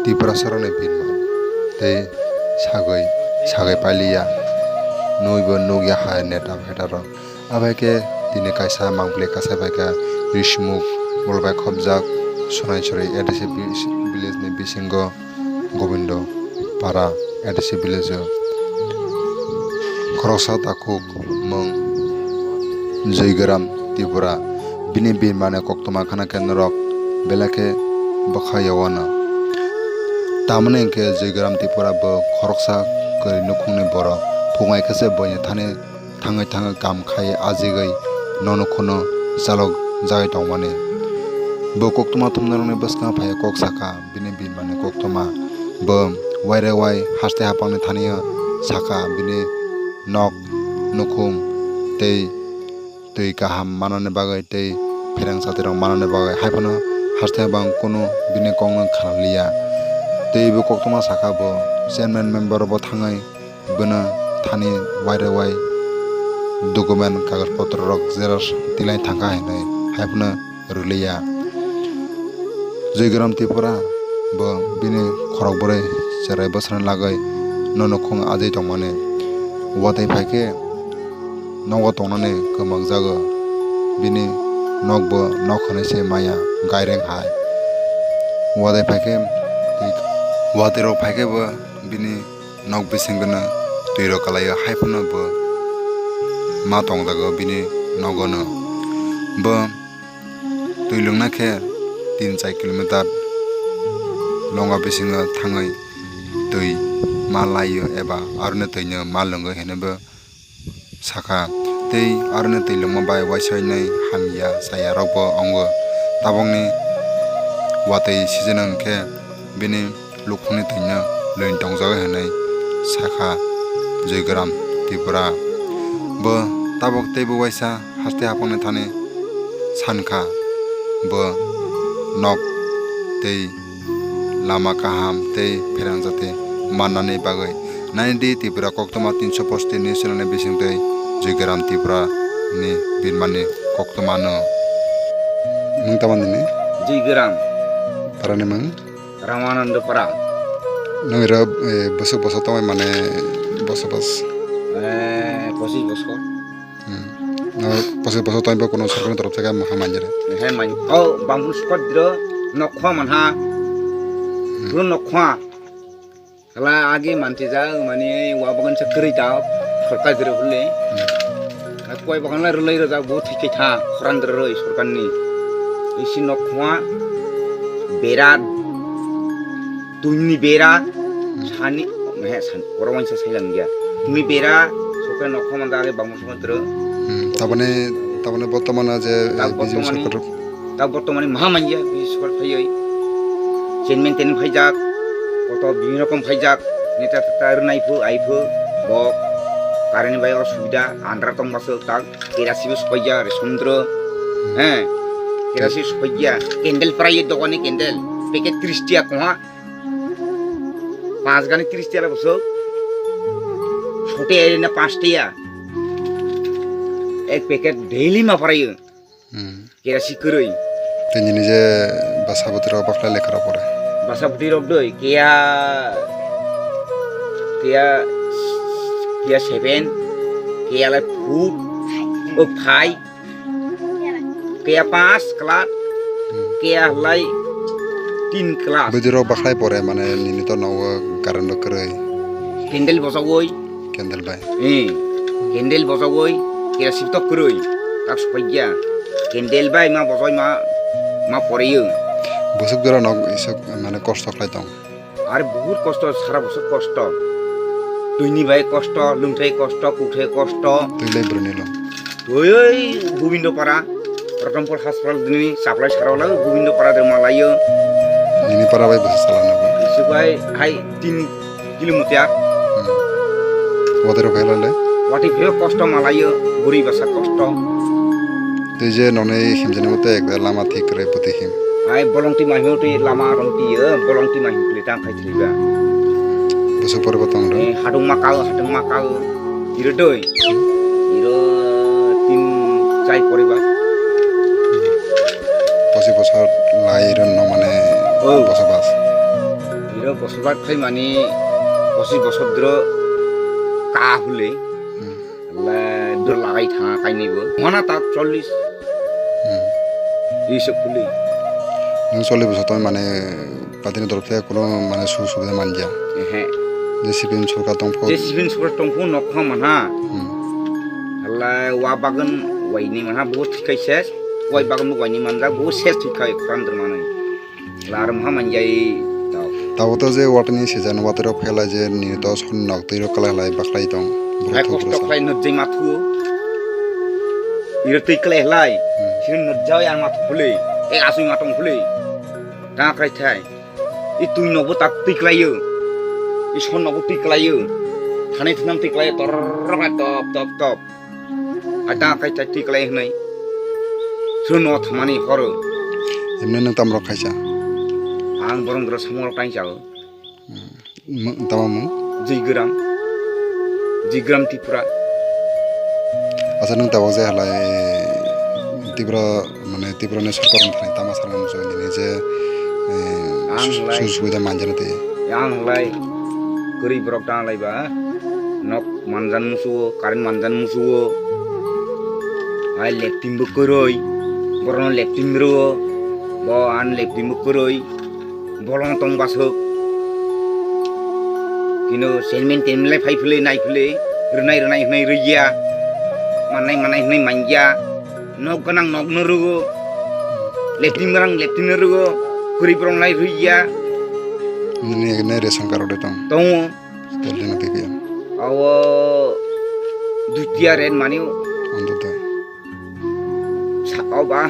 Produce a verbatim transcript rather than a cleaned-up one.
Tiprasarokni binman tei sagwi sagwi pailiya, nwibo nukya hai neta phetarok. Abaikhe tini kaisa mangpili kasai baikha Rishmukh bolbai khopjak Sonaiswri A D C village ni bisingo Gobindo Para A D C village o khoroksa takhuk mung Joygram Tripura. Bini birmani koktwma khana khe norok belai khe bwkha yawano. Tamoni hinkhe Joygram Tripura bo khoroksa kwrwi nukhungni borok. Phungai khe se boini thani thangwi thangwi kam khai ajigwi nono kheno chalok jagwi tongmani. Bo koktwma thumnairokni bwskango phaiwi kok sakha, bini birmani koktwma. Bo waire wai haste hapangni thanio sakha, bini nok nukhung tei twi kaham manani bagwi tei phereng chatirok manani bagwi, hai phano haste hapang kunu bini kokno khanaliya. Tei bo koktwma sakha bo chairman member bo thangwi bono thani waire wai document kagoj potro rok xerox tilai thangkha hinwi hai phano rwliya. Joygram Tripura bo bini khorok bwrwi cherai bwswrwng lagwi nono khung ajwi tongmani. Watwi phaikhe nogo tongnani kwmakjago, bini nokbo nok hwnwi se maya gaireng hai. Watwi phaikhe watwi rok phaikhe bo bini nok bisingono twi rok kalaio, hai phano bo ma tongjago bini nogono. Bo twi lwngna khe tin char kilometer longa bisingo thangwi twi ma laio eba aroni twino ma lwngo hinwi bo sakha. Tei aroni twi lwngma bai uaisa hinwi hamya chaya rokbo wngo. Tabokni watwi season hwnkhe bini lukhungni twino lwini tongjago hinwi sakha Joygram Tripura. Bo tabok teibo uaisa haste hapangni thani sankha, bo nok tei lama kaham tei pherang jati mannani bagwi. Naidi Tripura koktwma tinsho posti ni channel ni bisingtwi Joygram Tripura ni birmani koktwmano. Mung tamo nini? Joygram. Parani mung? Ramananda Para. Nung iro, eh, bwswk bwswk tongwi mane bosobas? Eh, pochis bosor. Hmm. No, pochis bosor tongwi bo kuno sorkarni torof theke maha manjare? He man. Oh, bambus kot dro nokho manha. Hmm. Dro nokho. Kala agi manti ja mani wa bagan sa kri ta sorkar dro hule. Hmm. Koi bagan la rulai rajak bo thik thik tha khoran dro roi sorkarni. Isi nokho bera Tuini bera, hmm, sani, he, san, oro waisa sai lang ya. Tuini bera, soke nokho manda age bangma songma tro. Hmm, tabone, tabone bortomane je, tak eh, B J P bortomani, sorkar. Tak bortomani maha manya, B J P sorkar phaioi. Chairman teni phaijak, koto bibhinno rokom phaijak, neta teta rwnai phu, ai phu, bok, kareni bai osubida, andra tong baso, tak, kerasi bo sopaiya, resondro, he, kerasi sopaiya, candle prai dogani candle, packet tris tiya koha. Panch gani tris tiya bosok. Sote eri na panch tiya. Ek packet daily ma parayo. Hmm. Kerasi kwrwi. Tei nini je basa bwtwi rok bakhlai lekha rok pore? Basa bwtwi rok doi, keya, keya, keya seven, keya lai four, o five. Keya paanch class, hmm, keya lai tin class. Bwdwi rok bakhlai pore mane nini to nogo current bo kwrwi. Candle bosogoi. Candle bai. Eh, candle bosogoi, kerosene to kwrwi. Tak sopaiya. Candle bai ma bosoi ma, ma poreyo. Bwswk jora nog iswk mane kosto khlai tong. Ar bahut kosto, sara bosor kosto. Twini bai kosto, lungthai kosto, kuthai kosto. Twi lai brwini lung. Twi oi Gobindo Para, Ratanpur hospital dini supply sara wala Gobindo Para de malayo. Nini para bai bwsa salano bo. Isu bai hai tin kilometer. Hmm. Watero khailale? Wati pheo kosto malayo, buri basa kosto. Tei je nonwi himjani mate ekda lama thik kwrwi bwtwi him. Ai bolong twi mahim twi lama rong twi, bolong twi mahim twi tang khai thwiba. Bwswk pore bo tong rw? Eh, hadung makal, hadung makal. Iro doi. Iro tin chai pore ba. Posi bosor lai iro no mane, oh, bosobas. Bosobak khaimani pochis bosor dro ka hule. Hmm. Le dro lagai thanga kainwi bo. Mana tak chollis. Hmm. Isok hule. Nung chollis bosor tong mane patini dorop khe kuno mane sujog subida manja. Ehe. Je sipin sorkar tong pho. Je sipin sorkar tong pho nokha manha. Hmm. Hala wa bagan waini manha bo thikai ses. Wai bagan bo waini manja bo ses thikai kran dermani. Lar maha manjai tau. Tabo to je watani season watero phailai je ni to son nok twi rok kalai lai baklai tong. Hai kosto khlai nujai mathu. Iro twi kalai lai. Hmm. Sino nujai ang mathu phule. E asui matong phule. Ta krai thai. I twi nobo tak twi kalai yo. I son nobo twi kalai yo. Thani thnam twi kalai yo. Torrok top top top. Aita kai tai twi kalai hwnwi. Chwng no thamani horo. Emne nung tamrok khaisa. Ang borong dro samorok tang chao. Hmm. Tama mung? Jaigram. Jaigram Tripura. Asa nung tabok je halai Tripura mane Tripura ni sorkar ni thani tama sana muchung nini je, eh, ang su-, lai. Su-, subida manjana te. Ang lai. Gori borok tang lai ba. Nok manjan musuo, current manjan musuo. Hai leptin bo kwrwi, borokno leptin rwo, bo an leptin bo kwrwi, bolong tong basuk. Kino selmen tenmen lai phai philwi nai philwi, rwnai rwnai hwnwi rwya, mannai mannai hwnwi manya, nok gwnang nokno rwo, leptin gwnang leptin rwo, kwrwi borok lai rwya. Nini nai ration card rok de tong? Tongo. Sterling B P L. Awo dutia ren mani. Anto te. Sa-, o ba.